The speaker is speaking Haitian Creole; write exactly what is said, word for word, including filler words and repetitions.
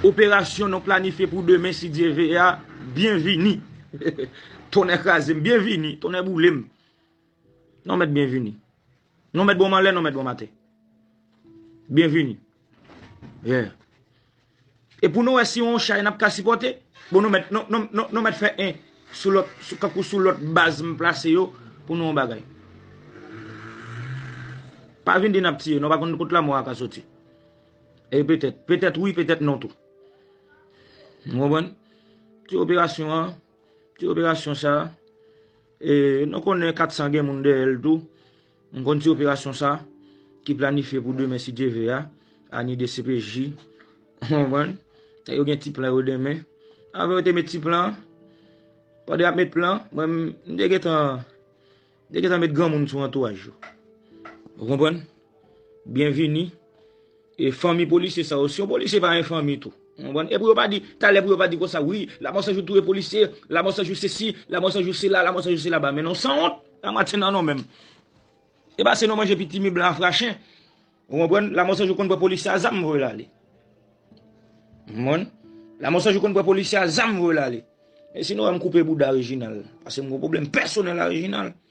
Operasyon nou planifye pou demen, si Dye ve a, byenvini. Tonnè kraze m, byenvini. Tonnè boule m. Non mèt byenvini. Non mèt bon m anlè, non mèt bon m atè. Byenvini. Yeah. E pou nou wè si yon chay n ap ka sipòte, bon, nou mèt, nou, nou, nou, nou mèt fè en sou lòt, sou, kankou sou lòt baz m plase yo pou nou yon bagay. Pa vin di n ap tiye, nou pa konn kot lanmò a ka soti. E petèt, petèt wi, petèt non tou. Ou konprann? Ti operasyon an, ti operasyon sa, e, nou konnen kat san gen moun dèyè l tou. M konn ti operasyon sa, ki planifye pou demen si Dye ve a, ani de C P J. Ou konprann? Yo gen ti plan yo demen. Avan yo te met ti plan, pandan y ap met plan, mwen, m te gentan, m te gentan met granmoun sou antouraj yo. Ou konprann? Byenvini. E fanmi polisye sa yo, si yon polisye pa gen fanmi tou. Ou konprann? E pou yo pa di, talè pou yo pa di konsa, wi, Lamò San Jou touye polisye, Lamò San Jou sesi, Lamò San Jou sela, Lamò San Jou sela ba. Men non, sanwont, la maten nan non menm. E pa se nou manje pitimi blan a frachen. Ou konprann? Lamò San Jou konn pran polisye a zam voye l ale. Ou konprann? Lamò San Jou konn pran polisye a zam voye l ale. E si nou wè m koupe bouda Reginald, paske m gon pwoblèm pèsonèl a Reginald.